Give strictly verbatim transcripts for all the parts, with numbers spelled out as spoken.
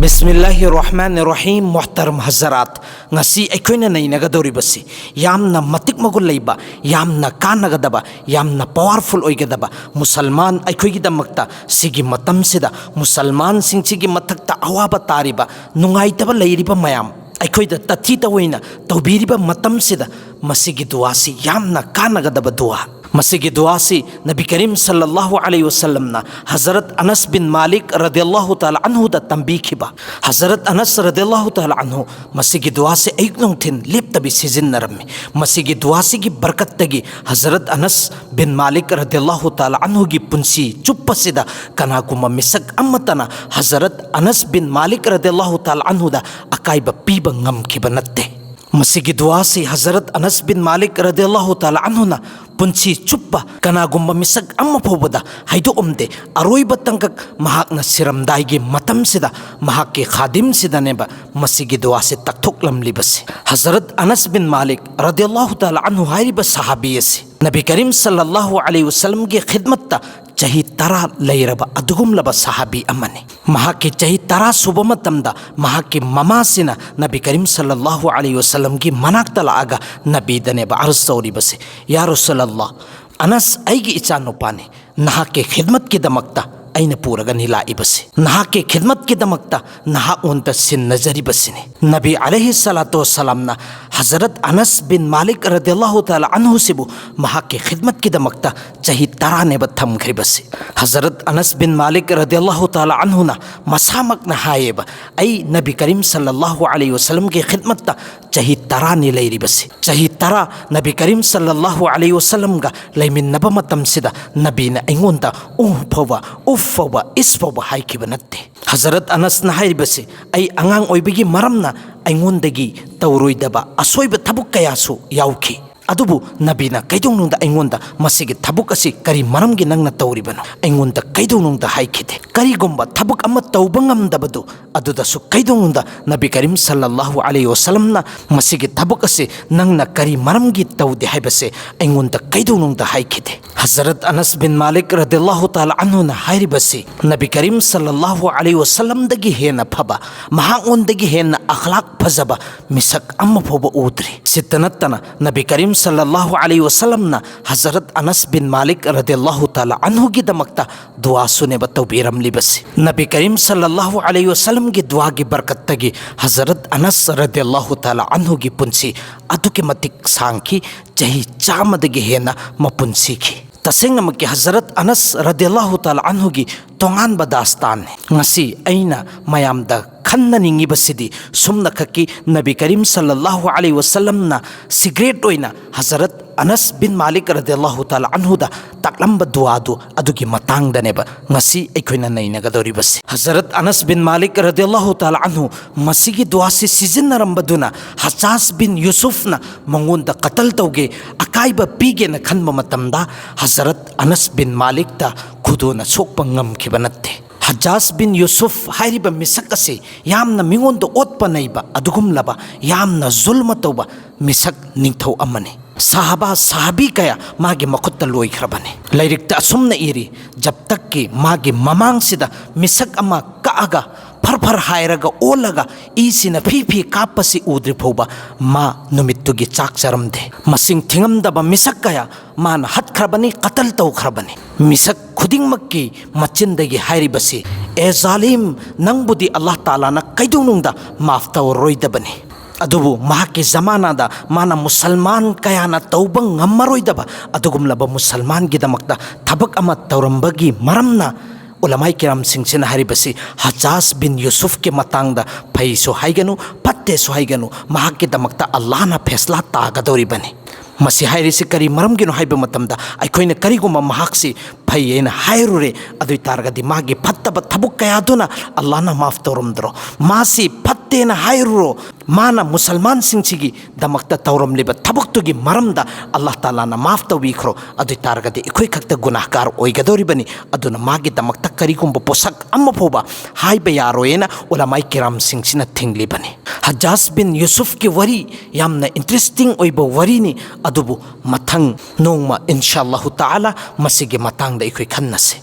ꯕꯤꯁꯃꯤꯜꯂꯥꯍꯤꯔ ꯔꯍꯃꯥꯅꯤꯔ ꯔꯍꯤꯝ꯫ ꯃꯣꯍꯇꯔꯝ ꯍꯖꯔꯥꯠ, ꯉꯁꯤ ꯑꯩꯈꯣꯏꯅ ꯅꯩꯅꯒꯗꯧꯔꯤꯕꯁꯤ ꯌꯥꯝꯅ ꯃꯇꯤꯛ ꯃꯒꯨꯟ ꯂꯩꯕ, ꯌꯥꯝꯅ ꯀꯥꯟꯅꯒꯗꯕ, ꯌꯥꯝꯅ ꯄꯥꯋꯔꯐꯨꯜ ꯑꯣꯏꯒꯗꯕ, ꯃꯨꯁꯜꯃꯥꯟ ꯑꯩꯈꯣꯏꯒꯤꯗꯃꯛꯇ ꯁꯤꯒꯤ ꯃꯇꯝꯁꯤꯗ ꯃꯨꯁꯜꯃꯥꯟꯁꯤꯡꯁꯤꯒꯤ ꯃꯊꯛꯇ ꯑꯋꯥꯕ ꯇꯥꯔꯤꯕ, ꯅꯨꯡꯉꯥꯏꯇꯕ ꯂꯩꯔꯤꯕ ꯃꯌꯥꯝ, ꯑꯩꯈꯣꯏꯗ ꯇꯊꯤ ꯇꯑꯣꯏꯅ ꯇꯧꯕꯤꯔꯤꯕ ꯃꯇꯝꯁꯤꯗ ꯃꯁꯤꯒꯤ ꯗꯨꯋꯥꯁꯤ ꯌꯥꯝꯅ ꯀꯥꯟꯅꯒꯗꯕ ꯗꯨꯋꯥ꯫ ꯃꯁꯤꯒꯤ ꯗꯨꯋꯥꯁꯤ ꯅꯕꯤ ꯀꯔꯤꯝ ꯁꯜꯂꯜꯂꯥꯍꯨ ꯑꯂꯩꯍꯤ ꯋꯁꯜꯂꯝꯅ ꯍꯖꯔꯠ ꯑꯅꯁ ꯕꯤꯟ ꯃꯥꯂꯤꯛ ꯔꯗꯤꯌꯜꯂꯥꯍꯨ ꯇꯥꯂꯥ ꯑꯟꯍꯨꯗ ꯇꯝꯕꯤꯈꯤꯕ꯫ ꯍꯖꯔꯠ ꯑꯅꯁ ꯔꯗꯤꯌꯜꯂꯥꯍꯨ ꯇꯥꯂꯥ ꯑꯟꯍꯨ ꯃꯁꯤꯒꯤ ꯗꯨꯋꯥꯁꯤ ꯑꯌꯨꯛ ꯅꯨꯡꯊꯤꯟ ꯂꯦꯞꯇꯕꯤ ꯁꯤꯖꯤꯟꯅꯔꯝꯃꯤ꯫ ꯃꯁꯤꯒꯤ ꯗꯨꯋꯥꯁꯤꯒꯤ ꯕꯔꯀꯠꯇꯒꯤ ꯍꯖꯔꯠ ꯑꯅꯁ ꯕꯤꯟ ꯃꯥꯂꯤꯛ ꯔꯗꯤꯌꯜꯂꯥꯍꯨ ꯇꯥꯂꯥ ꯑꯟꯍꯨꯒꯤ ꯄꯨꯟꯁꯤ ꯆꯨꯞꯄꯁꯤꯗ ꯀꯅꯥꯒꯨꯝꯕ ꯃꯤꯁꯛ ꯑꯃꯠꯇꯅ ꯍꯖꯔꯠ ꯑꯅꯁ ꯕꯤꯟ ꯃꯥꯂꯤꯛ ꯔꯗꯤꯌꯜꯂꯥꯍꯨ ꯇꯥꯂꯥ ꯑꯟꯍꯨꯗ ꯑꯀꯥꯏꯕ ꯄꯤꯕ ꯉꯝꯈꯤꯕ ꯅꯠꯇꯦ꯫ ꯃꯁꯤꯒꯤ ꯗꯨꯋꯥꯁꯤ ꯍꯖꯔꯠ ꯑꯅꯁ ꯕꯤꯟ ꯃꯥꯂꯤꯛ ꯔꯗꯤꯌꯜꯂꯥꯍꯨ ꯇꯥꯂꯥ ꯑꯟꯍꯨꯅ ꯄꯨꯟꯁꯤ ꯆꯨꯞꯄ ꯀꯅꯥꯒꯨꯝꯕ ꯃꯤꯁꯛ ꯑꯃ ꯐꯥꯎꯕꯗ ꯍꯥꯏꯗꯣꯛꯑꯝꯗꯦ꯫ ꯑꯔꯣꯏꯕ ꯇꯥꯡꯀꯛ ꯃꯍꯥꯛꯅ ꯁꯤꯔꯝꯗꯥꯏꯒꯤ ꯃꯇꯝꯁꯤꯗ ꯃꯍꯥꯛꯀꯤ ꯈꯥꯗꯤꯝꯁꯤꯗꯅꯦꯕ ꯃꯁꯤꯒꯤ ꯗꯨꯋꯥꯁꯤ ꯇꯥꯛꯊꯣꯛꯂꯝꯂꯤꯕꯁꯤ꯫ ꯍꯖꯔꯠ ꯑꯅꯁ ꯕꯤꯟ ꯃꯥꯂꯤꯛ ꯔꯗꯤꯌꯜꯂꯥꯍꯨ ꯇꯥꯂꯥ ꯑꯟꯍꯨ ꯍꯥꯏꯔꯤꯕ ꯁꯍꯥꯕꯤ ꯑꯁꯤ ꯅꯕꯤ ꯀꯔꯤꯝ ꯁꯜꯂꯜꯂꯥꯍꯨ ꯑꯂꯩꯍꯤ ꯋꯁꯜꯂꯝꯒꯤ ꯈꯤꯗꯃꯠꯇ ꯆꯍꯤ ꯇꯔꯥ ꯂꯩꯔꯕ ꯑꯗꯨꯒꯨꯝꯂꯕ ꯁꯍꯥꯕꯤ ꯑꯃꯅꯤ꯫ ꯃꯍꯥꯛꯀꯤ ꯆꯍꯤ ꯇꯔꯥ ꯁꯨꯕ ꯃꯇꯝꯗ ꯃꯍꯥꯛꯀꯤ ꯃꯃꯥꯁꯤꯅ ꯅꯕꯤ ꯀꯔꯤꯝ ꯁꯜꯂꯜꯂꯥꯍꯨ ꯑꯂꯩꯍꯤ ꯋꯁꯜꯂꯝꯒꯤ ꯃꯅꯥꯛꯇ ꯂꯥꯛꯑꯒ ꯅꯕꯤꯗꯅꯦꯕ ꯑꯔꯖ ꯇꯧꯔꯤꯕꯁꯦ, "ꯌꯥ ꯔꯁꯨꯂꯜꯂꯥꯍ, ꯑꯅꯁ ꯑꯩꯒꯤ ꯏꯆꯥꯅꯨꯄꯥꯅꯤ, ꯅꯍꯥꯛꯀꯤ ꯈꯤꯗꯃꯠꯀꯤꯗꯃꯛꯇ ꯑꯩꯅ ꯄꯨꯔꯒꯅꯤ ꯂꯥꯛꯏꯕꯁꯤ, ꯅꯍꯥꯛꯀꯤ ꯈꯤꯗꯃꯠꯀꯤꯗꯃꯛꯇ ꯅꯍꯥꯛꯉꯣꯟꯗ ꯁꯤꯟꯅꯖꯔꯤꯕꯁꯤꯅꯤ"꯫ ꯅꯕꯤ ꯑꯂꯩꯍꯤ ꯁꯂꯥꯇꯨ ꯋꯁꯁꯂꯥꯝꯅ ꯍꯖꯔꯠ ꯑꯅꯁ ꯕꯤꯟ ꯃꯥꯂꯤꯛ ꯔꯗꯤꯌꯜꯂꯥꯍꯨ ꯇꯥꯂꯥ ꯑꯟꯍꯨꯁꯤꯕꯨ ꯃꯍꯥꯛꯀꯤ ꯈꯤꯗꯃꯠꯀꯤꯗꯃꯛꯇ ꯆꯍꯤ ꯇꯔꯥꯅꯦꯕ ꯊꯝꯈ꯭ꯔꯤꯕꯁꯤ꯫ ꯍꯖꯔꯠ ꯑꯅꯁ ꯕꯤꯟ ꯃꯥꯂꯤꯛ ꯔꯗꯤꯌꯜꯂꯥꯍꯨ ꯇꯥꯂꯥ ꯑꯟꯍꯨꯅ ꯃꯁꯥꯃꯛꯅ ꯍꯥꯏꯌꯦꯕ, "ꯑꯩ ꯅꯕꯤ ꯀꯔꯤꯝ ꯁꯜꯂꯜꯂꯥꯍꯨ ꯑꯂꯩꯍꯤ ꯋꯁꯜꯂꯝꯒꯤ ꯈꯤꯗꯃꯠꯇ ꯆꯍꯤ ꯇꯔꯥꯅꯤ ꯂꯩꯔꯤꯕꯁꯤ꯫ ꯆꯍꯤ ꯇꯔꯥ ꯅꯕꯤ ꯀꯔꯤꯝ ꯁꯜꯂꯜꯂꯥꯍꯨ ꯑꯂꯩꯍꯤ ꯋꯁꯜꯂꯝꯒ ꯂꯩꯃꯤꯟꯅꯕ ꯃꯇꯝꯁꯤꯗ ꯅꯕꯤꯅ ꯑꯩꯉꯣꯟꯗ ꯎꯍ ꯐꯥꯎꯕ, ꯎꯐ ꯐꯥꯎꯕ, ꯏꯁ ꯐꯥꯎꯕ ꯍꯥꯏꯈꯤꯕ ꯅꯠꯇꯦ"꯫ ꯍꯖꯔꯠ ꯑꯅꯁꯅ ꯍꯥꯏꯔꯤꯕꯁꯤ, "ꯑꯩ ꯑꯉꯥꯡ ꯑꯣꯏꯕꯒꯤ ꯃꯔꯝꯅ ꯑꯩꯉꯣꯟꯗꯒꯤ ꯇꯧꯔꯣꯏꯗꯕ ꯑꯁꯣꯏꯕ ꯊꯕꯛ ꯀꯌꯥꯁꯨ ꯌꯥꯎꯈꯤ꯫ ꯑꯗꯨꯕꯨ ꯅꯕꯤꯅ ꯀꯩꯗꯧꯅꯨꯡꯗ ꯑꯩꯉꯣꯟꯗ ꯃꯁꯤꯒꯤ ꯊꯕꯛ ꯑꯁꯤ ꯀꯔꯤ ꯃꯔꯝꯒꯤ ꯅꯪꯅ ꯇꯧꯔꯤꯕꯅꯣ? ꯑꯩꯉꯣꯟꯗ ꯀꯩꯗꯧꯅꯨꯡꯗ ꯍꯥꯏꯈꯤꯗꯦ꯫ ꯀꯔꯤꯒꯨꯝꯕ ꯊꯕꯛ ꯑꯃ ꯇꯧꯕ ꯉꯝꯗꯕꯗꯨ ꯑꯗꯨꯗꯁꯨ ꯀꯩꯗꯧꯅꯨꯡꯗ ꯅꯕꯤ ꯀꯔꯤꯝ ꯁꯜꯂꯜꯂꯥꯍꯨ ꯑꯂꯩꯍꯤ ꯋꯁꯜꯂꯝꯅ ꯃꯁꯤꯒꯤ ꯊꯕꯛ ꯑꯁꯤ ꯅꯪꯅ ꯀꯔꯤ ꯃꯔꯝꯒꯤ ꯇꯧꯗꯦ ꯍꯥꯏꯕꯁꯦ ꯑꯩꯉꯣꯟꯗ ꯀꯩꯗꯧꯅꯨꯡꯗ ꯍꯥꯏꯈꯤꯗꯦ"꯫ ꯍꯖꯔꯠ ꯑꯅꯁ ꯕꯤꯟ ꯃꯥꯂꯤꯛ ꯔꯗꯤꯌꯜꯂꯥꯍꯨ ꯇꯥꯂꯥ ꯑꯟꯍꯨꯅ ꯍꯥꯏꯔꯤꯕꯁꯤ ꯅꯕꯤ ꯀꯔꯤꯝ ꯁꯜꯂꯜꯂꯥꯍꯨ ꯑꯂꯩꯍꯤ ꯋꯁꯜꯂꯝꯗꯒꯤ ꯍꯦꯟꯅ ꯐꯕ, ꯃꯍꯥꯛꯉꯣꯟꯗꯒꯤ ꯍꯦꯟꯅ ꯑꯈ꯭ꯂꯥꯛ ꯐꯖꯕ ꯃꯤꯁꯛ ꯑꯃ ꯐꯥꯎꯕ ꯎꯗ꯭ꯔꯤ꯫ ꯁꯤꯇ ꯅꯠꯇꯅ ꯅꯕꯤ ꯀꯔꯤꯝ ꯁꯜꯂꯜꯂꯥꯍꯨ ꯑꯂꯩꯍꯤ ꯋꯁꯜꯂꯝꯅ ꯍꯖꯔꯠ ꯑꯅꯁ ꯕꯤꯟ ꯃꯥꯂꯤꯛ ꯔꯗꯤꯌꯜꯂꯥꯍꯨ ꯇꯥꯂꯥ ꯑꯟꯍꯨꯒꯤꯗꯃꯛꯇ ꯗꯨꯋꯥꯁꯨꯅꯦꯕ ꯇꯧꯕꯤꯔꯝꯂꯤꯕꯁꯤ꯫ ꯅꯕꯤ ꯀꯔꯤꯝ ꯁꯜꯂꯜꯂꯥꯍꯨ ꯑꯂꯩꯍꯤ ꯋꯁꯜꯂꯝꯒꯤ ꯗꯨꯋꯥꯒꯤ ꯕꯔꯀꯠꯇꯒꯤ ꯍꯖꯔꯠ ꯑꯅꯁ ꯔꯗꯤꯌꯜꯂꯥꯍꯨ ꯇꯥꯂꯥ ꯑꯟꯍꯨꯒꯤ ꯄꯨꯟꯁꯤ ꯑꯗꯨꯛꯀꯤ ꯃꯇꯤꯛ ꯁꯥꯡꯈꯤ, ꯆꯍꯤ ꯆꯥꯝꯃꯗꯒꯤ ꯍꯦꯟꯅ ꯃꯄꯨꯟꯁꯤꯈꯤ꯫ ꯇꯁꯦꯡꯅꯃꯛꯀꯤ ꯍꯖꯔꯠ ꯑꯅꯁ ꯔꯗꯤꯌꯜꯂꯥꯍꯨ ꯇꯥꯂꯥ ꯑꯟꯍꯨꯒꯤ ꯇꯣꯉꯥꯟꯕ ꯗꯥꯁꯇꯥꯟꯅꯤ꯫ ꯉꯁꯤ ꯑꯩꯅ ꯃꯌꯥꯝꯗ ꯈꯟꯅꯅꯤꯡꯉꯤꯕꯁꯤꯗꯤ ꯁꯨꯝꯅꯈꯛꯀꯤ ꯅꯕꯤ ꯀꯔꯤꯝ ꯁꯜꯂꯜꯂꯥꯍꯨ ꯑꯂꯩꯍꯤ ꯋꯁꯜꯂꯝꯅ ꯁꯤꯀ꯭ꯔꯦꯠ ꯑꯣꯏꯅ ꯍꯖꯔꯠ ꯑꯅꯁ ꯕꯤꯟ ꯃꯥꯂꯤꯛ ꯔꯗꯤꯌꯜꯂꯥꯍꯨ ꯇꯥꯂꯥ ꯑꯟꯍꯨꯗ ꯇꯥꯛꯂꯝꯕ ꯗꯨꯋꯥꯗꯨ ꯑꯗꯨꯒꯤ ꯃꯇꯥꯡꯗꯅꯦꯕ ꯉꯁꯤ ꯑꯩꯈꯣꯏꯅ ꯅꯩꯅꯒꯗꯧꯔꯤꯕꯁꯤ꯫ ꯍꯖꯔꯠ ꯑꯅꯁ ꯕꯤꯟ ꯃꯥꯂꯤꯛ ꯔꯗꯤꯌꯜꯂꯥꯍꯨ ꯇꯥꯂꯥ ꯑꯟꯍꯨ ꯃꯁꯤꯒꯤ ꯗꯨꯋꯥꯁꯤ ꯁꯤꯖꯤꯟꯅꯔꯝꯕꯗꯨꯅ ꯍꯖꯥꯖ ꯕꯤꯟ ꯌꯨꯁꯨꯐꯅ ꯃꯉꯣꯟꯗ ꯀꯇꯜ ꯇꯧꯒꯦ, ꯑꯀꯥꯏꯕ ꯄꯤꯒꯦꯅ ꯈꯟꯕ ꯃꯇꯝꯗ ꯍꯖꯔꯠ ꯑꯅꯁ ꯕꯤꯟ ꯃꯥꯂꯤꯛꯇ ꯈꯨꯗꯣꯟꯅ ꯁꯣꯛꯄ ꯉꯝꯈꯤꯕ ꯅꯠꯇꯦ꯫ ꯍꯖꯥꯖ ꯕꯤꯟ ꯌꯨꯁꯨꯐ ꯍꯥꯏꯔꯤꯕ ꯃꯤꯁꯛ ꯑꯁꯤ ꯌꯥꯝꯅ ꯃꯤꯉꯣꯟꯗ ꯑꯣꯠꯄ ꯅꯩꯕ, ꯑꯗꯨꯒꯨꯝꯂꯕ ꯌꯥꯝꯅ ꯖꯨꯜꯃ ꯇꯧꯕ ꯃꯤꯁꯛ ꯅꯤꯡꯊꯧ ꯑꯃꯅꯤ꯫ ꯁꯍꯥꯕꯥ ꯁꯍꯥꯕꯤ ꯀꯌꯥ ꯃꯥꯒꯤ ꯃꯈꯨꯠꯇ ꯂꯣꯏꯈ꯭ꯔꯕꯅꯤ꯫ ꯂꯥꯏꯔꯤꯛꯇ ꯑꯁꯨꯝꯅ ꯏꯔꯤ, ꯖꯕ ꯇꯛꯀꯤ ꯃꯥꯒꯤ ꯃꯃꯥꯡꯁꯤꯗ ꯃꯤꯁꯛ ꯑꯃ ꯀꯛꯑꯒ ꯐꯔ ꯐꯔ ꯍꯥꯏꯔꯒ ꯑꯣꯜꯂꯒ ꯏꯁꯤꯅ ꯐꯤ ꯐꯤ ꯀꯥꯞꯄꯁꯤ ꯎꯗ꯭ꯔꯤ ꯐꯥꯎꯕ ꯃꯥ ꯅꯨꯃꯤꯠꯇꯨꯒꯤ ꯆꯥꯛ ꯆꯥꯔꯝꯗꯦ꯫ ꯃꯁꯤꯡ ꯊꯤꯉꯝꯗꯕ ꯃꯤꯁꯛ ꯀꯌꯥ ꯃꯥꯅ ꯍꯠꯈ꯭ꯔꯕꯅꯤ, ꯀꯇꯜ ꯇꯧꯈ꯭ꯔꯕꯅꯤ꯫ ꯃꯤꯁꯛ ꯈꯨꯗꯤꯡꯃꯛꯀꯤ ꯃꯆꯤꯟꯗꯒꯤ ꯍꯥꯏꯔꯤꯕꯁꯤ, "ꯑꯦ ꯖꯥꯂꯤꯝ, ꯅꯪꯕꯨꯗꯤ ꯑꯜꯂꯥꯍ ꯇꯥꯂꯥꯅ ꯀꯩꯗꯧꯅꯨꯡꯗ ꯃꯥꯐ ꯇꯧꯔꯔꯣꯏꯗꯕꯅꯤ"꯫ ꯑꯗꯨꯕꯨ ꯃꯍꯥꯛꯀꯤ ꯖꯃꯥꯅꯥꯗ ꯃꯥꯅ ꯃꯨꯁꯜꯃꯥꯟ ꯀꯌꯥꯅ ꯇꯧꯕ ꯉꯝꯃꯔꯣꯏꯗꯕ ꯑꯗꯨꯒꯨꯝꯂꯕ ꯃꯨꯁꯜꯃꯥꯟꯒꯤꯗꯃꯛꯇ ꯊꯕꯛ ꯑꯃ ꯇꯧꯔꯝꯕꯒꯤ ꯃꯔꯝꯅ ꯎꯂꯃꯥꯏ ꯀꯤꯔꯥꯝꯁꯤꯡꯁꯤꯅ ꯍꯥꯏꯔꯤꯕꯁꯤ ꯍꯖꯥꯖ ꯕꯤꯟ ꯌꯨꯁꯨꯐꯀꯤ ꯃꯇꯥꯡꯗ ꯐꯩꯁꯨ ꯍꯥꯏꯒꯅꯨ, ꯐꯠꯇꯦꯁꯨ ꯍꯥꯏꯒꯅꯨ, ꯃꯍꯥꯛꯀꯤꯗꯃꯛꯇ ꯑꯜꯂꯥꯍꯅ ꯐꯦꯁꯂꯥ ꯇꯥꯒꯗꯧꯔꯤꯕꯅꯤ꯫ ꯃꯁꯤ ꯍꯥꯏꯔꯤꯁꯤ ꯀꯔꯤ ꯃꯔꯝꯒꯤꯅꯣ ꯍꯥꯏꯕ ꯃꯇꯝꯗ, ꯑꯩꯈꯣꯏꯅ ꯀꯔꯤꯒꯨꯝꯕ ꯃꯍꯥꯛꯁꯤ ꯐꯩ ꯍꯥꯏꯅ ꯍꯥꯏꯔꯨꯔꯦ, ꯑꯗꯨ ꯑꯣꯏ ꯇꯥꯔꯒꯗꯤ ꯃꯥꯒꯤ ꯐꯠꯇꯕ ꯊꯕꯛ ꯀꯌꯥꯗꯨꯅ ꯑꯜꯂꯥꯍꯅ ꯃꯥꯐ ꯇꯧꯔꯝꯗ꯭ꯔꯣ? ꯃꯥꯁꯤ ꯐꯠꯇꯦꯅ ꯍꯥꯏꯔꯨꯔꯣ, ꯃꯥꯅ ꯃꯨꯁꯜꯃꯥꯟꯁꯤꯡꯁꯤꯒꯤꯗꯃꯛꯇ ꯇꯧꯔꯝꯂꯤꯕ ꯊꯕꯛꯇꯨꯒꯤ ꯃꯔꯝꯗ ꯑꯜꯂꯥꯍ ꯇꯥꯂꯥꯅ ꯃꯥꯐ ꯇꯧꯕꯤꯈ꯭ꯔꯣ, ꯑꯗꯨ ꯑꯣꯏ ꯇꯥꯔꯒꯗꯤ ꯑꯩꯈꯣꯏ ꯈꯛꯇ ꯒꯨꯅꯥꯍꯒꯥꯔ ꯑꯣꯏꯒꯗꯧꯔꯤꯕꯅꯤ꯫ ꯑꯗꯨꯅ ꯃꯥꯒꯤꯗꯃꯛꯇ ꯀꯔꯤꯒꯨꯝꯕ ꯄꯣꯠꯁꯛ ꯑꯃ ꯐꯥꯎꯕ ꯍꯥꯏꯕ ꯌꯥꯔꯣꯏꯅ ꯎꯂꯃꯥꯏ ꯀꯤꯔꯥꯝꯁꯤꯡꯁꯤꯅ ꯊꯤꯡꯂꯤꯕꯅꯤ꯫ ꯍꯖꯥꯖ ꯕꯤꯟ ꯌꯨꯁꯨꯐꯀꯤ ꯋꯥꯔꯤ ꯌꯥꯝꯅ ꯏꯟꯇꯔꯦꯁꯇꯤꯡ ꯑꯣꯏꯕ ꯋꯥꯔꯤꯅꯤ, ꯑꯗꯨꯕꯨ ꯃꯊꯪ ꯅꯣꯡꯃ ꯏꯟꯁꯥ ꯑꯜꯂꯥꯍꯨ ꯇꯥꯂꯥ ꯃꯁꯤꯒꯤ ꯃꯇꯥꯡꯗ ꯑꯩꯈꯣꯏ ꯈꯟꯅꯁꯤ꯫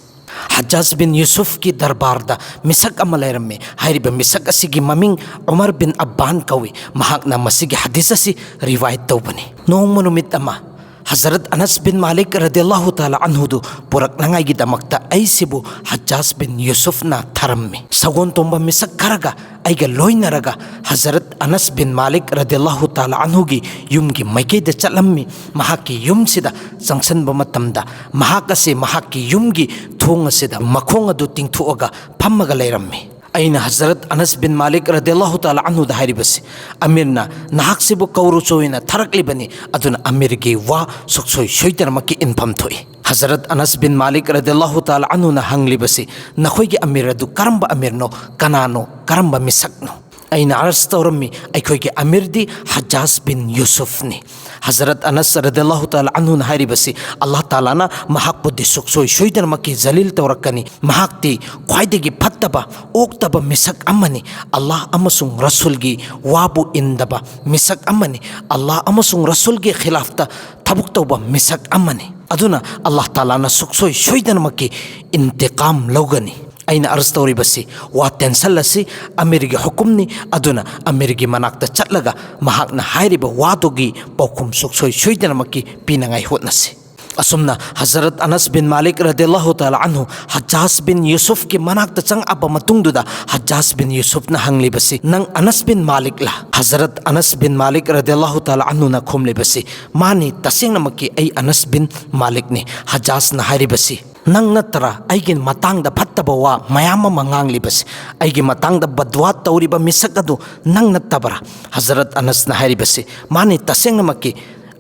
ꯍꯖꯥꯖ ꯕꯤꯟ ꯌꯨꯁꯨꯐꯀꯤ ꯗꯔꯕꯥꯔꯗ ꯃꯤꯁꯛ ꯑꯃ ꯂꯩꯔꯝꯃꯤ꯫ ꯍꯥꯏꯔꯤꯕ ꯃꯤꯁꯛ ꯑꯁꯤꯒꯤ ꯃꯃꯤꯡ ꯎꯃꯔ ꯕꯤꯟ ꯑꯕꯥꯟ ꯀꯧꯏ꯫ ꯃꯍꯥꯛꯅ ꯃꯁꯤꯒꯤ ꯍꯗꯤꯁ ꯑꯁꯤ ꯔꯤꯋꯥꯌꯠ ꯇꯧꯕꯅꯤ꯫ ꯅꯣꯡꯃ ꯅꯨꯃꯤꯠ ꯑꯃ ꯍꯖꯔꯠ ꯑꯅꯁ ꯕꯤꯟ ꯃꯥꯂꯤꯛ ꯔꯗꯤꯌꯜꯂꯥꯍꯨ ꯇꯥꯂꯥ ꯑꯟꯍꯨꯗꯨ ꯄꯨꯔꯛꯅꯉꯥꯏꯒꯤꯗꯃꯛꯇ ꯑꯩꯁꯤꯕꯨ ꯍꯖꯥꯖ ꯕꯤꯟ ꯌꯨꯁꯨꯐꯅ ꯊꯔꯝꯃꯤ꯫ ꯁꯒꯣꯜ ꯇꯣꯡꯕ ꯃꯤꯁꯛ ꯈꯔꯒ ꯑꯩꯒ ꯂꯣꯏꯅꯔꯒ ꯍꯖꯔꯠ ꯑꯅꯁ ꯕꯤꯟ ꯃꯥꯂꯤꯛ ꯔꯗꯤꯌꯜꯂꯥꯍꯨ ꯇꯥꯂꯥ ꯑꯟꯍꯨꯒꯤ ꯌꯨꯝꯒꯤ ꯃꯥꯏꯀꯩꯗ ꯆꯠꯂꯝꯃꯤ꯫ ꯃꯍꯥꯛꯀꯤ ꯌꯨꯝꯁꯤꯗ ꯆꯪꯁꯤꯟꯕ ꯃꯇꯝꯗ ꯃꯍꯥꯛ ꯑꯁꯤ ꯃꯍꯥꯛꯀꯤ ꯌꯨꯝꯒꯤ ꯊꯣꯡ ꯑꯁꯤꯗ ꯃꯈꯣꯡ ꯑꯗꯨ ꯇꯤꯡꯊꯣꯛꯑꯒ ꯐꯝꯃꯒ ꯂꯩꯔꯝꯃꯤ꯫ ꯑꯩꯅ ꯍꯖꯔꯠ ꯑꯅꯁ ꯕꯤꯟ ꯃꯥꯂꯤꯛ ꯔꯗꯤꯌꯜꯂꯥꯍꯨ ꯇꯥꯂꯥ ꯑꯟꯍꯨꯗ ꯍꯥꯏꯔꯤꯕꯁꯤ, "ꯑꯃꯤꯔꯅ ꯅꯍꯥꯛꯁꯤꯕꯨ ꯀꯧꯔꯨꯆꯣ ꯍꯥꯏꯅ ꯊꯥꯔꯛꯂꯤꯕꯅꯤ, ꯑꯗꯨꯅ ꯑꯃꯤꯔꯒꯤ ꯋꯥ ꯁꯨꯛꯁꯣꯏ ꯁꯣꯏꯗꯅꯃꯛꯀꯤ ꯏꯟꯐꯝ ꯊꯣꯛꯏ꯫" ꯍꯖꯔꯠ ꯑꯅꯁ ꯕꯤꯟ ꯃꯥꯂꯤꯛ ꯔꯗꯤꯌꯜꯂꯥꯍꯨ ꯇꯥꯂꯥ ꯑꯟꯍꯨꯅ ꯍꯪꯂꯤꯕꯁꯤ, "ꯅꯈꯣꯏꯒꯤ ꯑꯃꯤꯔ ꯑꯗꯨ ꯀꯔꯝꯕ ꯑꯃꯤꯔꯅꯣ? ꯀꯅꯥꯅꯣ? ꯀꯔꯝꯕ ꯃꯤꯁꯛꯅꯣ?" ꯑꯩꯅ ꯑꯔꯖ ꯇꯧꯔꯝꯃꯤ, "ꯑꯩꯈꯣꯏꯒꯤ ꯑꯃꯤꯔꯗꯤ ꯍꯖꯥꯖ ꯕꯤꯟ ꯌꯨꯁꯨꯐꯅꯤ꯫" ꯍꯖꯔꯠ ꯑꯅꯁ ꯔꯗꯤꯌꯜꯂꯥꯍꯨ ꯇꯥꯂꯥ ꯑꯟꯍꯨꯅ ꯍꯥꯏꯔꯤꯕꯁꯤ, "ꯑꯜꯂꯥꯍ ꯇꯥꯂꯥꯅ ꯃꯍꯥꯛꯄꯨꯗꯤ ꯁꯨꯛꯁꯣꯏ ꯁꯣꯏꯗꯅꯃꯛꯀꯤ ꯖꯂꯤꯜ ꯇꯧꯔꯛꯀꯅꯤ꯫ ꯃꯍꯥꯛꯇꯤ ꯈ꯭ꯋꯥꯏꯗꯒꯤ ꯐꯠꯇꯕ, ꯑꯣꯛꯇꯕ ꯃꯤꯁꯛ ꯑꯃꯅꯤ꯫ ꯑꯜꯂꯥꯍ ꯑꯃꯁꯨꯡ ꯔꯁꯨꯜꯒꯤ ꯋꯥꯕꯨ ꯏꯟꯗꯕ ꯃꯤꯁꯛ ꯑꯃꯅꯤ꯫ ꯑꯜꯂꯥꯍ ꯑꯃꯁꯨꯡ ꯔꯁꯨꯜꯒꯤ ꯈꯤꯂꯥꯐꯇ ꯊꯕꯛ ꯇꯧꯕ ꯃꯤꯁꯛ ꯑꯃꯅꯤ꯫ ꯑꯗꯨꯅ ꯑꯜꯂꯥꯍ ꯇꯥꯂꯥꯅ ꯁꯨꯛꯁꯣꯏ ꯁꯣꯏꯗꯅꯃꯛꯀꯤ ꯏꯟꯇꯤꯀꯥꯝ ꯂꯧꯒꯅꯤ꯫" ꯑꯩꯅ ꯑꯔꯖ ꯇꯧꯔꯤꯕꯁꯤ, ꯋꯥ ꯇꯦꯟꯁꯜꯂꯁꯤ, ꯑꯃꯤꯔꯒꯤ ꯍꯨꯀꯨꯝꯅꯤ, ꯑꯗꯨꯅ ꯑꯃꯤꯔꯒꯤ ꯃꯅꯥꯛꯇ ꯆꯠꯂꯒ ꯃꯍꯥꯛꯅ ꯍꯥꯏꯔꯤꯕ ꯋꯥꯗꯨꯒꯤ ꯄꯥꯎꯈꯨꯝ ꯁꯨꯛꯁꯣꯏ ꯁꯣꯏꯗꯅꯃꯛꯀꯤ ꯄꯤꯅꯉꯥꯏ ꯍꯣꯠꯅꯁꯤ꯫ ꯑꯁꯨꯝꯅ ꯍꯖꯔꯠ ꯑꯅꯁ ꯕꯤꯟ ꯃꯥꯂꯤꯛ ꯔꯗꯤꯌꯜꯂꯥꯍꯨ ꯇꯥꯂꯥ ꯑꯟꯍꯨ ꯍꯖꯥꯖ ꯕꯤꯟ ꯌꯨꯁꯨꯐꯀꯤ ꯃꯅꯥꯛꯇ ꯆꯪꯉꯛꯑꯕ ꯃꯇꯨꯡꯗꯨꯗ, ꯍꯖꯥꯖ ꯕꯤꯟ ꯌꯨꯁꯨꯐꯅ ꯍꯪꯂꯤꯕꯁꯤ, "ꯅꯪ ꯑꯅꯁ ꯕꯤꯟ ꯃꯥꯂꯤꯛꯂꯥ?" ꯍꯖꯔꯠ ꯑꯅꯁ ꯕꯤꯟ ꯃꯥꯂꯤꯛ ꯔꯗꯤꯌꯜꯂꯥꯍꯨ ꯇꯥꯂꯥ ꯑꯟꯍꯨꯅ ꯈꯨꯝꯂꯤꯕꯁꯤ, "ꯃꯥꯅꯤ, ꯇꯁꯦꯡꯅꯃꯛꯀꯤ ꯑꯩ ꯑꯅꯁ ꯕꯤꯟ ꯃꯥꯂꯤꯛꯅꯤ꯫" ꯍꯖꯥꯖꯅ ꯍꯥꯏꯔꯤꯕꯁꯤ, "ꯅꯪ ꯅꯠꯇ꯭ꯔꯥ ꯑꯩꯒꯤ ꯃꯇꯥꯡꯗ ꯐꯠꯇꯕ ꯋꯥ ꯃꯌꯥꯝ ꯑꯃ ꯉꯥꯡꯂꯤꯕꯁꯤ, ꯑꯩꯒꯤ ꯃꯇꯥꯡꯗ ꯕꯗꯋꯥ ꯇꯧꯔꯤꯕ ꯃꯤꯁꯛ ꯑꯗꯨ ꯅꯪ ꯅꯠꯇꯕ꯭ꯔꯥ?" ꯍꯖꯔꯠ ꯑꯅꯁꯅ ꯍꯥꯏꯔꯤꯕꯁꯤ, "ꯃꯥꯅꯤ, ꯇꯁꯦꯡꯅꯃꯛꯀꯤ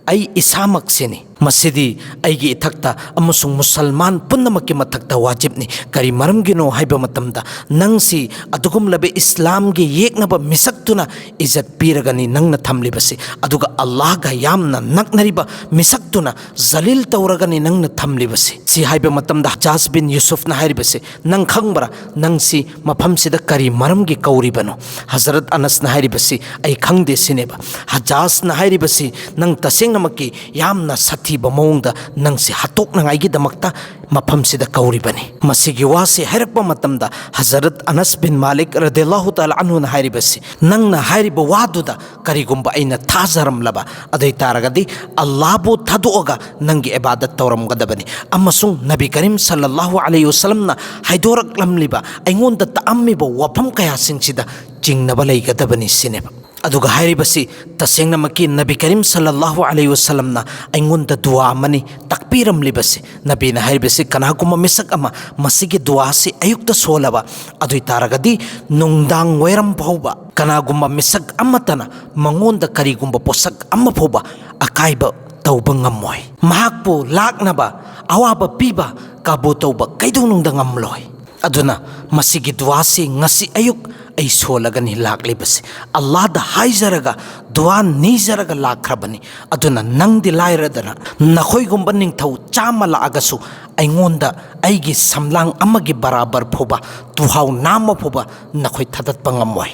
ꯑꯩ ꯏꯁꯥꯃꯛꯁꯤꯅꯤ꯫" ꯃꯁꯤꯗꯤ ꯑꯩꯒꯤ ꯏꯊꯛꯇ ꯑꯃꯁꯨꯡ ꯃꯨꯁꯜꯃꯥꯟ ꯄꯨꯝꯅꯃꯛꯀꯤ ꯃꯊꯛꯇ ꯋꯥꯖꯤꯕꯅꯤ꯫ ꯀꯔꯤ ꯃꯔꯝꯒꯤꯅꯣ ꯍꯥꯏꯕ ꯃꯇꯝꯗ, ꯅꯪꯁꯤ ꯑꯗꯨꯒꯨꯝꯂꯕ ꯏꯁꯂꯥꯝꯒꯤ ꯌꯦꯛꯅꯕ ꯃꯤꯁꯛꯇꯨꯅ ꯏꯖꯠ ꯄꯤꯔꯒꯅꯤ ꯅꯪꯅ ꯊꯝꯂꯤꯕꯁꯤ, ꯑꯗꯨꯒ ꯑꯜꯂꯥꯍꯒ ꯌꯥꯝꯅ ꯅꯛꯅꯔꯤꯕ ꯃꯤꯁꯛꯇꯨꯅ ꯖꯂꯤꯜ ꯇꯧꯔꯒꯅꯤ ꯅꯪꯅ ꯊꯝꯂꯤꯕꯁꯤ꯫ ꯁꯤ ꯍꯥꯏꯕ ꯃꯇꯝꯗ ꯍꯖꯥꯖ ꯕꯤꯟ ꯌꯨꯁꯨꯐꯅ ꯍꯥꯏꯔꯤꯕꯁꯤ, "ꯅꯪ ꯈꯪꯕ꯭ꯔꯥ? ꯅꯪꯁꯤ ꯃꯐꯝꯁꯤꯗ ꯀꯔꯤ ꯃꯔꯝꯒꯤ ꯀꯧꯔꯤꯕꯅꯣ?" ꯍꯖꯔꯠ ꯑꯅꯁꯅ ꯍꯥꯏꯔꯤꯕꯁꯤ, "ꯑꯩ ꯈꯪꯗꯦ" ꯁꯤꯅꯦꯕ꯫ ꯍꯖꯥꯖꯅ ꯍꯥꯏꯔꯤꯕꯁꯤ, "ꯅꯪ ꯇꯁꯦꯡꯅꯃꯛꯀꯤ ꯌꯥꯝꯅ ꯁꯥꯊꯤꯕ ꯃꯑꯣꯡꯗ ꯅꯪꯁꯤ ꯍꯥꯠꯇꯣꯛꯅꯉꯥꯏꯒꯤꯗꯃꯛꯇ ꯃꯐꯝꯁꯤꯗ ꯀꯧꯔꯤꯕꯅꯤ"꯫ ꯃꯁꯤꯒꯤ ꯋꯥꯁꯤ ꯍꯥꯏꯔꯛꯄ ꯃꯇꯝꯗ ꯍꯖꯔꯠ ꯑꯅꯁ ꯕꯤꯟ ꯃꯥꯂꯤꯛ ꯔꯗꯤꯌꯜꯂꯥꯍꯨ ꯇꯥꯂꯥ ꯑꯟꯍꯨꯅ ꯍꯥꯏꯔꯤꯕꯁꯤ, "ꯅꯪꯅ ꯍꯥꯏꯔꯤꯕ ꯋꯥꯗꯨꯗ ꯀꯔꯤꯒꯨꯝꯕ ꯑꯩꯅ ꯊꯥꯖꯔꯝꯂꯕ ꯑꯗꯨ ꯑꯣꯏ ꯇꯥꯔꯒꯗꯤ, ꯑꯜꯂꯥꯍꯕꯨ ꯊꯥꯗꯣꯛꯑꯒ ꯅꯪꯒꯤ ꯏꯕꯥꯗꯠ ꯇꯧꯔꯝꯒꯗꯕꯅꯤ, ꯑꯃꯁꯨꯡ ꯅꯕꯤ ꯀꯔꯤꯝ ꯁꯜꯂꯜꯂꯥꯍꯨ ꯑꯂꯩꯍꯤ ꯋꯁꯜꯂꯝꯅ ꯍꯥꯏꯗꯣꯔꯛꯂꯝꯂꯤꯕ, ꯑꯩꯉꯣꯟꯗ ꯇꯥꯛꯑꯝꯃꯤꯕ ꯋꯥꯐꯝ ꯀꯌꯥꯁꯤꯡꯁꯤꯗ ꯆꯤꯡꯅꯕ ꯂꯩꯒꯗꯕꯅꯤ" ꯁꯤꯅꯦꯕ꯫ ꯑꯗꯨꯒ ꯍꯥꯏꯔꯤꯕꯁꯤ, "ꯇꯁꯦꯡꯅꯃꯛꯀꯤ ꯅꯕꯤ ꯀꯔꯤꯝ ꯁꯜꯂꯜꯂꯥꯍꯨ ꯑꯂꯩꯍꯤ ꯋꯁꯜꯂꯝꯅ ꯑꯩꯉꯣꯟꯗ ꯗꯨꯋꯥ ꯑꯃꯅꯤ ꯇꯥꯛꯄꯤꯔꯝꯂꯤꯕꯁꯤ"꯫ ꯅꯕꯤꯅ ꯍꯥꯏꯔꯤꯕꯁꯤ, "ꯀꯅꯥꯒꯨꯝꯕ ꯃꯤꯁꯛ ꯑꯃ ꯃꯁꯤꯒꯤ ꯗꯨꯋꯥꯁꯤ ꯑꯌꯨꯛꯇ ꯁꯣꯜꯂꯕ ꯑꯗꯨ ꯑꯣꯏ ꯇꯥꯔꯒꯗꯤ, ꯅꯨꯡꯗꯥꯡ ꯋꯥꯏꯔꯝ ꯐꯥꯎꯕ ꯀꯅꯥꯒꯨꯝꯕ ꯃꯤꯁꯛ ꯑꯃꯠꯇꯅ ꯃꯉꯣꯟꯗ ꯀꯔꯤꯒꯨꯝꯕ ꯄꯣꯠꯁꯛ ꯑꯃ ꯐꯥꯎꯕ ꯑꯀꯥꯏꯕ ꯇꯧꯕ ꯉꯝꯃꯣꯏ꯫ ꯃꯍꯥꯛꯄꯨ ꯂꯥꯛꯅꯕ ꯑꯋꯥꯕ ꯄꯤꯕ ꯀꯥꯕꯨ ꯇꯧꯕ ꯀꯩꯗꯧꯅꯨꯡꯗ ꯉꯝꯂꯣꯏ꯫ ꯑꯗꯨꯅ ꯃꯁꯤꯒꯤ ꯗꯨꯋꯥꯁꯤ ꯉꯁꯤ ꯑꯌꯨꯛ ꯑꯩ ꯁꯣꯜꯂꯒꯅꯤ ꯂꯥꯛꯂꯤꯕꯁꯤ꯫ ꯑꯜꯂꯥꯗ ꯍꯥꯏꯖꯔꯒ, ꯗꯨꯋꯥ ꯅꯤꯖꯔꯒ ꯂꯥꯛꯈ꯭ꯔꯕꯅꯤ꯫ ꯑꯗꯨꯅ ꯅꯪꯗꯤ ꯂꯥꯏꯔꯗꯅ, ꯅꯈꯣꯏꯒꯨꯝꯕ ꯅꯤꯡꯊꯧ ꯆꯥꯝꯃ ꯂꯥꯛꯑꯒꯁꯨ ꯑꯩꯉꯣꯟꯗ ꯑꯩꯒꯤ ꯁꯝꯂꯥꯡ ꯑꯃꯒꯤ ꯕꯔꯥꯕꯔ ꯐꯥꯎꯕ, ꯇꯨꯍꯥꯎ ꯅꯥꯝꯃ ꯐꯥꯎꯕ ꯅꯈꯣꯏ ꯊꯥꯗꯠꯄ ꯉꯝꯃꯣꯏ"꯫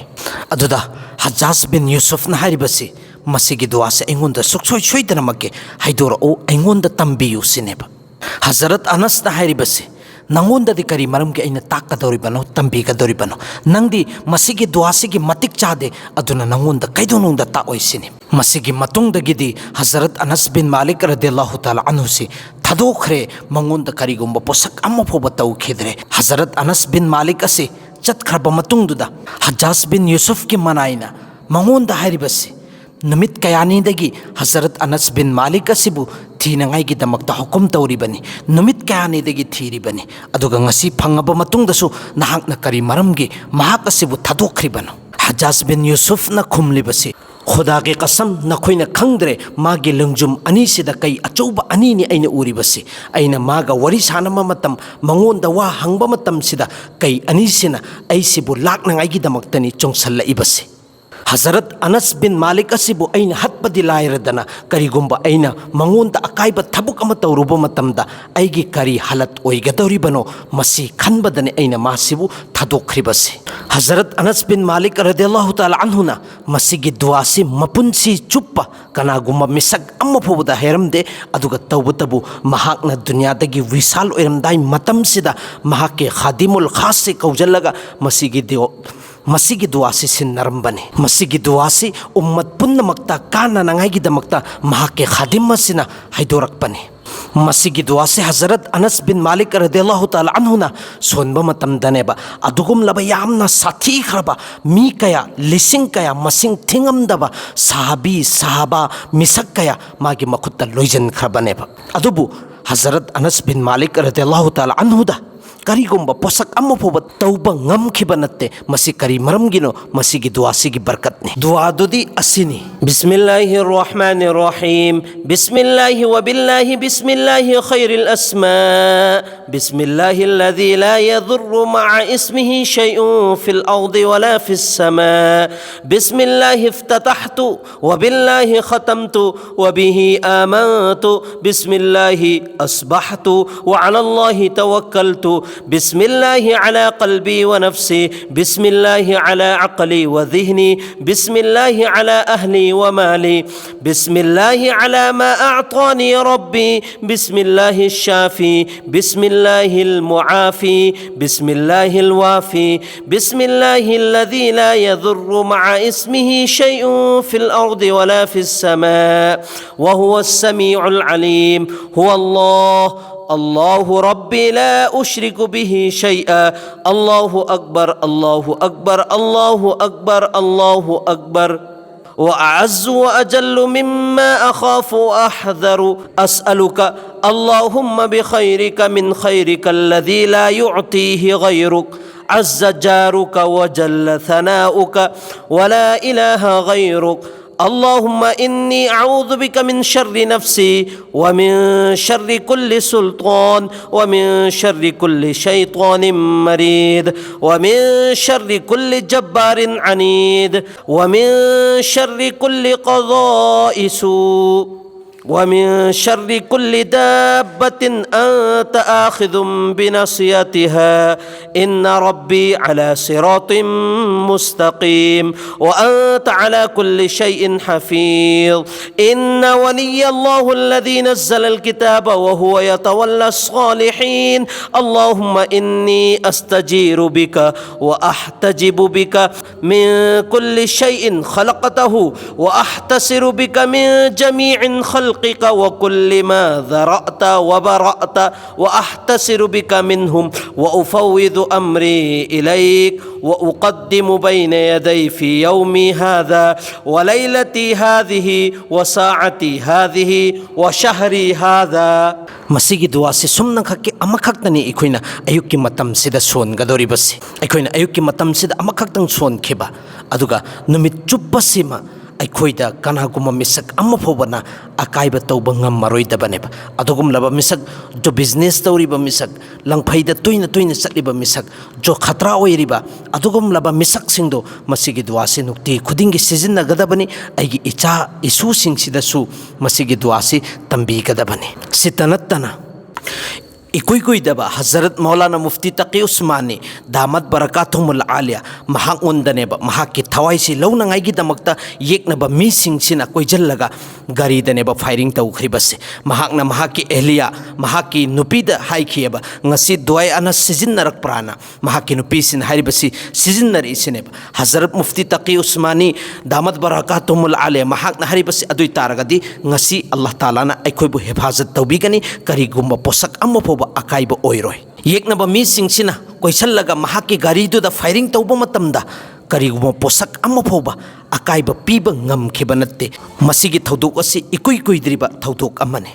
ꯑꯗꯨꯗ ꯍꯖꯥꯖ ꯕꯤꯟ ꯌꯨꯁꯨꯐꯅ ꯍꯥꯏꯔꯤꯕꯁꯤ, "ꯃꯁꯤꯒꯤ ꯗꯨꯋꯥꯁꯦ ꯑꯩꯉꯣꯟꯗ ꯁꯨꯡꯁꯣꯏ ꯁꯣꯏꯗꯅꯃꯛꯀꯤ ꯍꯥꯏꯗꯣꯔꯛꯎ, ꯑꯩꯉꯣꯟꯗ ꯇꯝꯕꯤꯌꯨ" ꯁꯤꯅꯦꯕ꯫ ꯍꯖꯔꯠ ꯑꯅꯁꯅ ꯍꯥꯏꯔꯤꯕꯁꯤ, "ꯅꯉꯣꯟꯗꯗꯤ ꯀꯔꯤ ꯃꯔꯝꯒꯤ ꯑꯩꯅ ꯇꯥꯛꯀꯗꯧꯔꯤꯕꯅꯣ, ꯇꯝꯕꯤꯒꯗꯧꯔꯤꯕꯅꯣ? ꯅꯪꯗꯤ ꯃꯁꯤꯒꯤ ꯗꯨꯋꯥꯁꯤꯒꯤ ꯃꯇꯤꯛ ꯆꯥꯗꯦ, ꯑꯗꯨꯅ ꯅꯉꯣꯟꯗ ꯀꯩꯗꯧꯅꯨꯡꯗ ꯇꯥꯛꯑꯣꯏ" ꯁꯤꯅꯤ꯫ ꯃꯁꯤꯒꯤ ꯃꯇꯨꯡꯗꯒꯤꯗꯤ ꯍꯖꯔꯠ ꯑꯅꯁ ꯕꯤꯟ ꯃꯥꯂꯤꯛ ꯔꯗꯤꯌꯜꯂꯥꯍꯨ ꯇꯥꯂꯥ ꯑꯟꯍꯨꯁꯤ ꯊꯥꯗꯣꯛꯈ꯭ꯔꯦ, ꯃꯉꯣꯟꯗ ꯀꯔꯤꯒꯨꯝꯕ ꯄꯣꯠꯁꯛ ꯑꯃ ꯐꯥꯎꯕ ꯇꯧꯈꯤꯗ꯭ꯔꯦ꯫ ꯍꯖꯔꯠ ꯑꯅꯁ ꯕꯤꯟ ꯃꯥꯂꯤꯛ ꯑꯁꯤ ꯆꯠꯈ꯭ꯔꯕ ꯃꯇꯨꯡꯗꯨꯗ, ꯍꯖꯥꯖ ꯕꯤꯟ ꯌꯨꯁꯨꯐꯀꯤ ꯃꯅꯥꯏꯅ ꯃꯉꯣꯟꯗ ꯍꯥꯏꯔꯤꯕꯁꯤ, "ꯅꯨꯃꯤꯠ ꯀꯌꯥꯅꯤꯗꯒꯤ ꯍꯖꯔꯠ ꯑꯅꯁ ꯕꯤꯟ ꯃꯥꯂꯤꯛ ꯑꯁꯤꯕꯨ ꯊꯤꯅꯉꯥꯏꯒꯤꯗꯃꯛꯇ ꯍꯨꯀꯨꯝ ꯇꯧꯔꯤꯕꯅꯤ, ꯅꯨꯃꯤꯠ ꯀꯌꯥꯅꯤꯗꯒꯤ ꯊꯤꯔꯤꯕꯅꯤ, ꯑꯗꯨꯒ ꯉꯁꯤ ꯐꯪꯉꯕ ꯃꯇꯨꯡꯗꯁꯨ ꯅꯍꯥꯛꯅ ꯀꯔꯤ ꯃꯔꯝꯒꯤ ꯃꯍꯥꯛ ꯑꯁꯤꯕꯨ ꯊꯥꯗꯣꯛꯈ꯭ꯔꯤꯕꯅꯣ?" ꯍꯖꯥꯖ ꯕꯤꯟ ꯌꯨꯁꯨꯐꯅ ꯈꯨꯝꯂꯤꯕꯁꯤ, ꯈꯨꯗꯥꯒꯤ ꯀꯁꯝ, ꯅꯈꯣꯏꯅ ꯈꯪꯗ꯭ꯔꯦ, ꯃꯥꯒꯤ ꯂꯪꯖꯨꯝ ꯑꯅꯤꯁꯤꯗ ꯀꯩ ꯑꯆꯧꯕ ꯑꯅꯤꯅꯤ ꯑꯩꯅ ꯎꯔꯤꯕꯁꯤ꯫ ꯑꯩꯅ ꯃꯥꯒ ꯋꯥꯔꯤ ꯁꯥꯟꯅꯕ ꯃꯇꯝ, ꯃꯉꯣꯟꯗ ꯋꯥ ꯍꯪꯕ ꯃꯇꯝꯁꯤꯗ ꯀꯩ ꯑꯅꯤꯁꯤꯅ ꯑꯩꯁꯤꯕꯨ ꯂꯥꯛꯅꯉꯥꯏꯒꯤꯗꯃꯛꯇꯅꯤ ꯆꯣꯡꯁꯜꯂꯛꯏꯕꯁꯤ꯫ ꯍꯖꯔꯠ ꯑꯅꯁ ꯕꯤꯟ ꯃꯥꯂꯤꯛ ꯑꯁꯤꯕꯨ ꯑꯩꯅ ꯍꯠꯄꯗꯤ ꯂꯥꯏꯔꯗꯅ, ꯀꯔꯤꯒꯨꯝꯕ ꯑꯩꯅ ꯃꯉꯣꯟꯗ ꯑꯀꯥꯏꯕ ꯊꯕꯛ ꯑꯃ ꯇꯧꯔꯨꯕ ꯃꯇꯝꯗ ꯑꯩꯒꯤ ꯀꯔꯤ ꯍꯥꯂꯠ ꯑꯣꯏꯒꯗꯧꯔꯤꯕꯅꯣ, ꯃꯁꯤ ꯈꯟꯕꯗꯅꯤ ꯑꯩꯅ ꯃꯥꯁꯤꯕꯨ ꯊꯥꯗꯣꯛꯈ꯭ꯔꯤꯕꯁꯤ꯫ ꯍꯖꯔꯠ ꯑꯅꯁ ꯕꯤꯟ ꯃꯥꯂꯤꯛ ꯔꯗꯤꯌꯜꯂꯥꯍꯨ ꯇꯥꯂꯥ ꯑꯟꯍꯨꯅ ꯃꯁꯤꯒꯤ ꯗꯨꯋꯥꯁꯤ ꯃꯄꯨꯟꯁꯤ ꯆꯨꯞꯄ ꯀꯅꯥꯒꯨꯝꯕ ꯃꯤꯁꯛ ꯑꯃ ꯐꯥꯎꯕꯗ ꯍꯥꯏꯔꯝꯗꯦ꯫ ꯑꯗꯨꯒ ꯇꯧꯕꯇꯕꯨ ꯃꯍꯥꯛꯅ ꯗꯨꯅꯤꯌꯥꯗꯒꯤ ꯋꯤꯁꯥꯜ ꯑꯣꯏꯔꯝꯗꯥꯏ ꯃꯇꯝꯁꯤꯗ ꯃꯍꯥꯛꯀꯤ ꯈꯥꯗꯤꯃꯨꯜ ꯈꯥꯁꯁꯤ ꯀꯧꯁꯤꯜꯂꯒ ꯃꯁꯤꯒꯤ ꯗꯤꯑꯣ-, ꯃꯁꯤꯒꯤ ꯗꯨꯋꯥꯁꯤ ꯁꯤꯟꯅꯔꯝꯕꯅꯤ꯫ ꯃꯁꯤꯒꯤ ꯗꯨꯋꯥꯁꯤ ꯎꯝꯃꯠ ꯄꯨꯝꯅꯃꯛꯇ ꯀꯥꯟꯅꯅꯉꯥꯏꯒꯤꯗꯃꯛꯇ ꯃꯍꯥꯛꯀꯤ ꯈꯥꯗꯤꯝ ꯑꯁꯤꯅ ꯍꯥꯏꯗꯣꯔꯛꯄꯅꯤ꯫ ꯃꯁꯤꯒꯤ ꯗꯨꯋꯥꯁꯤ ꯍꯖꯔꯠ ꯑꯅꯁ ꯕꯤꯟ ꯃꯥꯂꯤꯛ ꯔꯗꯤꯌꯜꯂꯥꯍꯨ ꯇꯥꯂꯥ ꯑꯟꯍꯨꯅ ꯁꯣꯟꯕ ꯃꯇꯝꯗꯅꯦꯕ, ꯑꯗꯨꯒꯨꯝꯂꯕ ꯌꯥꯝꯅ ꯁꯥꯊꯤꯈ꯭ꯔꯕ ꯃꯤ ꯀꯌꯥ, ꯂꯤꯁꯤꯡ ꯀꯌꯥ, ꯃꯁꯤꯡ ꯊꯤꯉꯝꯗꯕ ꯁꯍꯥꯕꯤ, ꯁꯍꯥꯕꯥ, ꯃꯤꯁꯛ ꯀꯌꯥ ꯃꯥꯒꯤ ꯃꯈꯨꯠꯇ ꯂꯣꯏꯁꯤꯟꯈ꯭ꯔꯕꯅꯦꯕ꯫ ꯑꯗꯨꯕꯨ ꯍꯖꯔꯠ ꯑꯅꯁ ꯕꯤꯟ ꯃꯥꯂꯤꯛ ꯔꯗꯤꯌꯜꯂꯥꯍꯨ ꯇꯥꯂꯥ ꯑꯟꯍꯨꯗ ꯀꯔꯤꯒꯨꯝꯕ ꯄꯣꯠꯁꯛ ꯑꯃ ꯐꯥꯎꯕ ꯇꯧꯕ ꯉꯝꯈꯤꯕ ꯅꯠꯇꯦ꯫ ꯃꯁꯤ ꯀꯔꯤ ꯃꯔꯝꯒꯤꯅꯣ? ꯃꯁꯤꯒꯤ ꯗꯨꯋꯥꯁꯤꯒꯤ ꯕꯔꯀꯠꯅꯤ꯫ ꯗꯨꯋꯥꯗꯨꯗꯤ ꯑꯁꯤꯅꯤ: بسم الله الرحمن الرحيم. بسم الله وبالله، بسم الله خير الأسماء، بسم الله الذي لا يضر مع اسمه شيء في الأرض ولا في السماء، بسم الله افتتحت وبالله ختمت وبه آمنت، بسم الله أصبحت وعلى الله توكلت، بسم الله على قلبي ونفسي، بسم الله على عقلي وذهني، بسم الله على أهلي ومالي، بسم الله على ما أعطاني ربي، بسم الله الشافي، بسم الله المعافي، بسم الله الوافي، بسم الله الذي لا يضر مع اسمه شيء في الأرض ولا في السماء، وهو السميع العليم. هو الله، الله ربي لا أشرك به شيئا. الله أكبر، الله أكبر، الله أكبر، الله أكبر. وأعز وأجل مما أخاف وأحذر، أسألك اللهم بخيرك من خيرك الذي لا يعطيه غيرك، عز جارك وجل ثناؤك ولا إله غيرك. اللهم إني أعوذ بك من شر نفسي ومن شر كل سلطان ومن شر كل شيطان مريد ومن شر كل جبار عنيد ومن شر كل قضاء سوء ومن شر كل دابة أنت آخذ بناصيتها إن ربي على صراط مستقيم وأنت على كل شيء حفيظ. إن ولي الله الذي نزل الكتاب وهو يتولى الصالحين. اللهم إني أستجير بك وأحتجب بك من كل شيء خلقته وأحتسر بك من جميع خلقك وكل ما ذرأت وبرأت وأحتسر بك منهم وأفوض أمري إليك وأقدم بين يدي في يومي هذا وليلتي هذه وساعتي هذه وشهري هذا. ꯃꯁꯤꯒꯤ ꯗꯨꯋꯥꯁꯤ ꯁꯨꯝꯅꯈꯛꯀꯤ ꯑꯃꯈꯛꯇꯅꯤ ꯑꯩꯈꯣꯏꯅ ꯑꯌꯨꯛꯀꯤ ꯃꯇꯝꯁꯤꯗ ꯁꯣꯟꯒꯗꯧꯔꯤꯕꯁꯤ꯫ ꯑꯩꯈꯣꯏꯅ ꯑꯌꯨꯛꯀꯤ ꯃꯇꯝꯁꯤꯗ ꯑꯃꯈꯛꯇꯪ ꯁꯣꯟꯈꯤꯕ, ꯑꯗꯨꯒ ꯅꯨꯃꯤꯠ ꯆꯨꯞꯄꯁꯤꯃ ꯑꯩꯈꯣꯏꯗ ꯀꯅꯥꯒꯨꯝꯕ ꯃꯤꯁꯛ ꯑꯃ ꯐꯥꯎꯕꯅ ꯑꯀꯥꯏꯕ ꯇꯧꯕ ꯉꯝꯃꯔꯣꯏꯗꯕꯅꯦꯕ꯫ ꯑꯗꯨꯒꯨꯝꯂꯕ ꯃꯤꯁꯛ, ꯖꯣ ꯕꯤꯖꯤꯅꯦꯁ ꯇꯧꯔꯤꯕ ꯃꯤꯁꯛ, ꯂꯪꯐꯩꯗ ꯇꯣꯏꯅ ꯇꯣꯏꯅ ꯆꯠꯂꯤꯕ ꯃꯤꯁꯛ, ꯖꯣ ꯈꯇ꯭ꯔꯥ ꯑꯣꯏꯔꯤꯕ ꯑꯗꯨꯒꯨꯝꯂꯕ ꯃꯤꯁꯛꯁꯤꯡꯗꯣ ꯃꯁꯤꯒꯤ ꯗꯨꯋꯥꯁꯤ ꯅꯨꯡꯇꯤ ꯈꯨꯗꯤꯡꯒꯤ ꯁꯤꯖꯤꯟꯅꯒꯗꯕꯅꯤ꯫ ꯑꯩꯒꯤ ꯏꯆꯥ ꯏꯁꯨꯁꯤꯡꯁꯤꯗꯁꯨ ꯃꯁꯤꯒꯤ ꯗꯨꯋꯥꯁꯤ ꯇꯝꯕꯤꯒꯗꯕꯅꯤ꯫ ꯁꯤꯇ ꯅꯠꯇꯅ ꯏꯀꯨꯏ ꯀꯨꯏꯗꯕ ꯍꯖꯔꯠ ꯃꯧꯂꯥꯅꯥ ꯃꯨꯐꯇꯤ ꯇꯀꯤ ꯎꯁꯃꯥꯅꯤ ꯗꯥꯃꯠ ꯕꯔꯀꯥꯊꯨꯃꯨꯜ ꯑꯥꯂꯤꯌꯥ ꯃꯍꯥꯛꯉꯣꯟꯗꯅꯦꯕ ꯃꯍꯥꯛꯀꯤ ꯊꯋꯥꯏꯁꯤ ꯂꯧꯅꯉꯥꯏꯒꯤꯗꯃꯛꯇ ꯌꯦꯛꯅꯕ ꯃꯤꯁꯤꯡꯁꯤꯅ ꯀꯣꯏꯁꯤꯜꯂꯒ ꯒꯥꯔꯤꯗꯅꯦꯕ ꯐꯥꯏꯔꯤꯡ ꯇꯧꯈ꯭ꯔꯤꯕꯁꯦ꯫ ꯃꯍꯥꯛꯅ ꯃꯍꯥꯛꯀꯤ ꯑꯦꯍꯂꯤꯌꯥ, ꯃꯍꯥꯛꯀꯤ ꯅꯨꯄꯤꯗ ꯍꯥꯏꯈꯤꯑꯕ, "ꯉꯁꯤ ꯗꯨꯋꯥꯏ ꯑꯅ ꯁꯤꯖꯤꯟꯅꯔꯛꯄ꯭ꯔꯥꯅ?" ꯃꯍꯥꯛꯀꯤ ꯅꯨꯄꯤꯁꯤꯅ ꯍꯥꯏꯔꯤꯕꯁꯤ ꯁꯤꯖꯤꯟꯅꯔꯛꯏꯁꯤꯅꯦꯕ꯫ ꯍꯖꯔꯠ ꯃꯨꯐꯇꯤ ꯇꯀꯤ ꯎꯁꯃꯥꯅꯤ ꯗꯥꯃꯠ ꯕꯔꯀꯥꯇꯨꯃꯨꯜ ꯑꯥꯂꯦ ꯃꯍꯥꯛꯅ ꯍꯥꯏꯔꯤꯕꯁꯤ ꯑꯗꯨ ꯑꯣꯏ ꯇꯥꯔꯒꯗꯤ ꯉꯁꯤ ꯑꯜꯂꯥꯍ ꯇꯥꯂꯥꯅ ꯑꯩꯈꯣꯏꯕꯨ ꯍꯦꯐꯥꯖꯠ ꯇꯧꯕꯤꯒꯅꯤ, ꯀꯔꯤꯒꯨꯝꯕ ꯄꯣꯠꯁꯛ ꯑꯃ ꯐꯥꯎꯕ ꯑꯀꯥꯏꯕ ꯑꯣꯏꯔꯣꯏ꯫ ꯌꯦꯛꯅꯕ ꯃꯤꯁꯤꯡꯁꯤꯅ ꯀꯣꯏꯁꯜꯂꯒ ꯃꯍꯥꯛꯀꯤ ꯒꯥꯔꯤꯗꯨꯗ ꯐꯥꯏꯔꯤꯡ ꯇꯧꯕ ꯃꯇꯝꯗ ꯀꯔꯤꯒꯨꯝꯕ ꯄꯣꯠꯁꯛ ꯑꯃ ꯐꯥꯎꯕ ꯑꯀꯥꯏꯕ ꯄꯤꯕ ꯉꯝꯈꯤꯕ ꯅꯠꯇꯦ꯫ ꯃꯁꯤꯒꯤ ꯊꯧꯗꯣꯛ ꯑꯁꯤ ꯏꯀꯨꯏ ꯀꯨꯏꯗ꯭ꯔꯤꯕ ꯊꯧꯗꯣꯛ ꯑꯃꯅꯤ꯫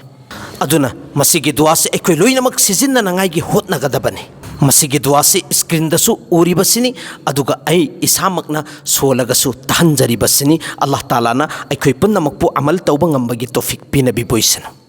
ꯑꯗꯨꯅ ꯃꯁꯤꯒꯤ ꯗꯨꯋꯥꯁꯤ ꯑꯩꯈꯣꯏ ꯂꯣꯏꯅꯃꯛ ꯁꯤꯖꯤꯟꯅꯅꯉꯥꯏꯒꯤ ꯍꯣꯠꯅꯒꯗꯕꯅꯤ꯫ ꯃꯁꯤꯒꯤ ꯗꯨꯋꯥꯁꯤ ꯁ꯭ꯀ꯭ꯔꯤꯟꯗꯁꯨ ꯎꯔꯤꯕꯁꯤꯅꯤ, ꯑꯗꯨꯒ ꯑꯩ ꯏꯁꯥꯃꯛꯅ ꯁꯣꯜꯂꯒꯁꯨ ꯇꯥꯍꯟꯖꯔꯤꯕꯁꯤꯅꯤ꯫ ꯑꯜꯂꯥꯍ ꯇꯥꯂꯥꯅ ꯑꯩꯈꯣꯏ ꯄꯨꯝꯅꯃꯛꯄꯨ ꯑꯃꯜ ꯇꯧꯕ ꯉꯝꯕꯒꯤ ꯇꯣꯐꯤꯛ ꯄꯤꯅꯕꯤꯕ ꯑꯣꯏꯁꯅꯨ꯫